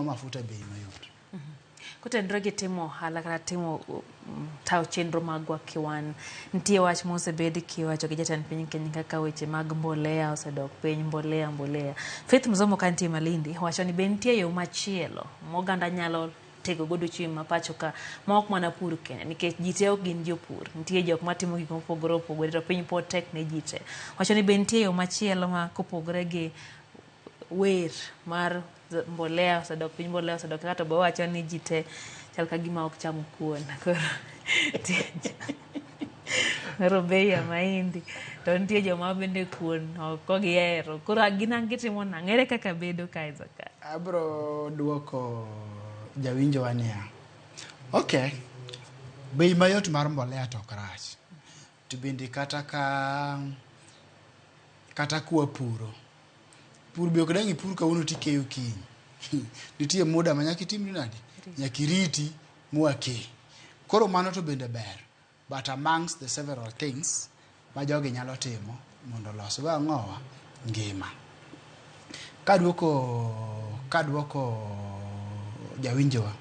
Mafuta bei mayot. Kotenore gi timo ohala kata timo tayo chenro magwa kiwan, nitie wach mosebed kiwacho gi jatend piny Kenya kaka weche mag mbolea osedok piny, mbolea mbolea. Faith Mzomo ka nitie Malindi wacho ni be nitie yo machielo ma oganda nyalo tego godo uchumi ma pacho ka ma ok mana pur kende nikech ji te ok gin jopur. Nitie jok matimo gik mopogore opogore to piny pod tek ne ji te. Wacho ni be nitie yo machielo ma kopogore gi wer mar mbolea osedok piny, mbolea osedok kaka to be owacho ni ji te chal ka gima ok cham kuon. Koro koro bei ya mahindi to nitie joma bende kuon ok gihero. Koro gin ang' gitimo nang'o? Ere kaka bedo kae Zakayo? Abro duoko jawinjowa niya, ok, bei mayot mar mbolea to ok rach. To bende kata ka kata kwapuro, pur be ok dang' ipur kawuono tikeyo kiny. Nitie muda ma nyaka itimri nade? Nyaka iriti mwake. Koro mano to bende ber. But amongst the several things ma jogi nyalo timo mondo olos go ang'owa ngima. Kaduoko jawinjowa,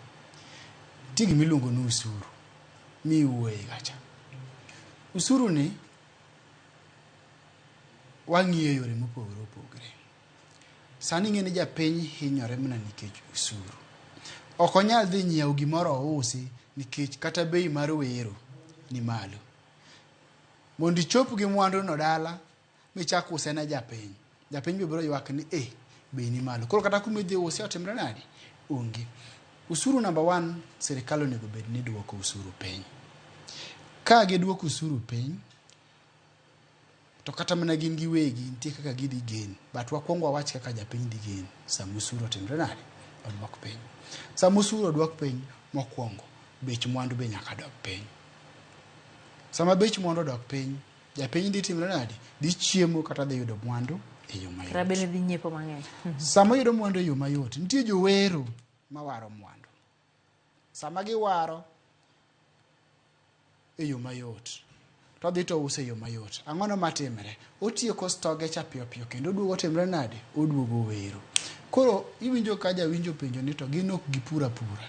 nitie gima iluongo ni usuru miwuoye kacha. Usuru ni wang'iyo e yore mopogore opogore. Sani ing'e ni japiny hinyore mana nikech usuru. Ok onyal dhi nyiewo gimoro ousi nikech kata bei mar wero ni malo. Mondo ichop gi mwandu no dala michak use ne japiny, japiny be biro ywak ni eh, bei ni malo. Koro kata kuma idhi use otimre nade? Onge. Usuru number one, sirikal onego bed ni duoko usuru piny. Ka giduoko usuru piny, to kata mana gin giwegi nitie kaka gidhi gain. But wakwongo wawach kaka japiny dhi gain sama usuru otimre nade? Oduok piny. Sama usuru oduok piny, mokwongo bech mwandu be nyaka dog piny. Sama bech mwandu odok piny, japiny dhi timre nade? Dhi chiemo kata dhi yudo mwandu e yo mayot. Kata bende dhi nyiepo mang'eny. Sama oyudo mwandu e yo mayot, nitie jowero mawaro mwandu. Sama giwaro e yo mayot, to odhi to ouso e yo mayot. Ang'ono matimre? Otieko stoge cha piyo piyo kendo oduogo otimre nade? Oduogo wero. Koro iwinjo ka jawinjo penjo ni to gin ok gipur apura.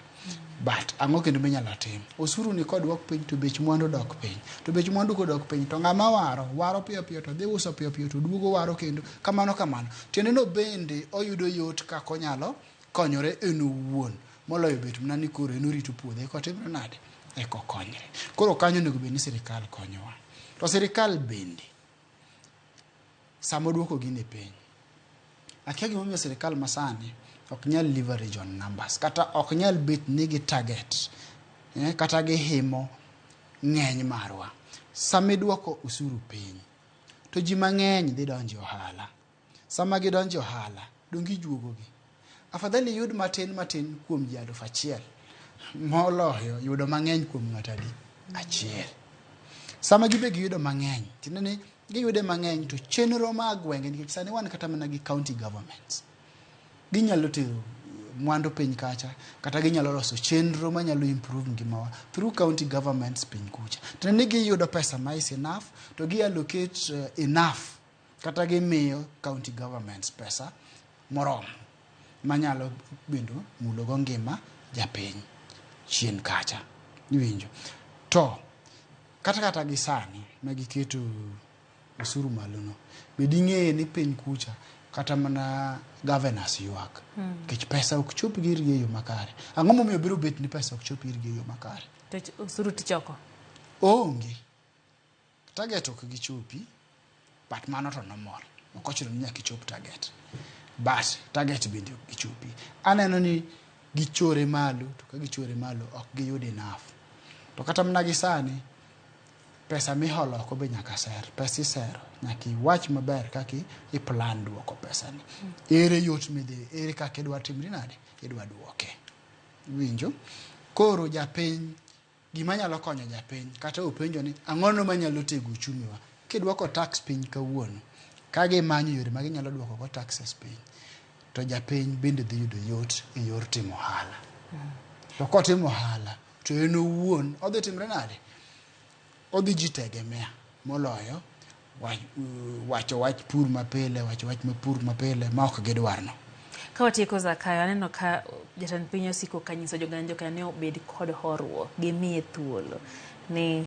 But ang'o kendo minyalo tim? Osuru ni koduok piny to bech mwandu dok piny. To bech mwandu kodok piny to ng'ama waro, waro piyo piyo to dhi uso piyo piyo to duogo waro kendo. Kamano kamano. Tiende no bende oyudo yot kaka onyalo konyore en owuon moloyo bet mana ni koro en orito puodho eka otimre nade? Eka okonyre. Koro kanyo onego bed ni sirikal konyowa. To sirikal bende sama oduoko gini piny, akia gimomiyo sirikal masani ok nyal leverage on numbers kata ok nyal bet ni gi target kata gihimo ng'eny marwa. Sama iduoko usuru piny, to ji mang'eny dhi donjo e ohala. Sama gidonjo e ohala, donge ijuogogi? Afadhali iyud matin matin kuom ji 1000 moloyo yudo mang'eny kuom ng'ato adi? Achiel. Sama gibe giyudo mang'eny, tiende ni giyude mang'eny to chenro mag gwenge, nikech sani wan kata mana gi county governments, ginyalo tero mwandu piny kacha kata ginyalo loso chenro manyalo improve ngimawa through county governments piny kucha. Tiende ni giyudo pesa ma is enough to gi allocate enough kata gimiyo county governments pesa moromo manyalo bendo mulogo ngima japiny chien kacha. Iwinjo? To kata gi sani ma giketo osuru malo no, be ding'eye ni piny kucha kata mana governors ywak nikech pesa ok chop irgi e yo makare. Ang'o momiyo biro bet ni pesa ok chop irgi e yo makare? To osuru tichoko? Onge. Target ok gichopi, but mano to normal. Ok ochuno ni nyaka ichop target. But target bende ok gichopi. Aneno ni gichore malo, to ka gichore malo ok giyud enough. To kata mana gi sani, pesa miholo oko be nyaka ser. Pesa isero, nyaka iwach maber kaka i plan duoko pesa ni. Ere yot midhi, ere kaka idwa timri nade, idwa duoke. Iwinjo? Koro japiny, gima nyalo konyo japiny, kata openjo ni ang'ono manyalo tego uchumi wa, kidwoko tax piny kawuono, ka gimanyo yore ma ginyalo duoko go taxes piny, to japiny bende dhi yudo yot e yor timo ohala. To kotimo ohala, to en owuon odhi timre nade? Odhi jitegemea moloyo wacho wach pur mapile, wacho wach mapur mapile ma ok gidwar no. Ka watieko Zakayo, aneno ka jatend piny osiko ka nyiso joganda Jokenya ni obed kod horuok, gimiye thuolo ni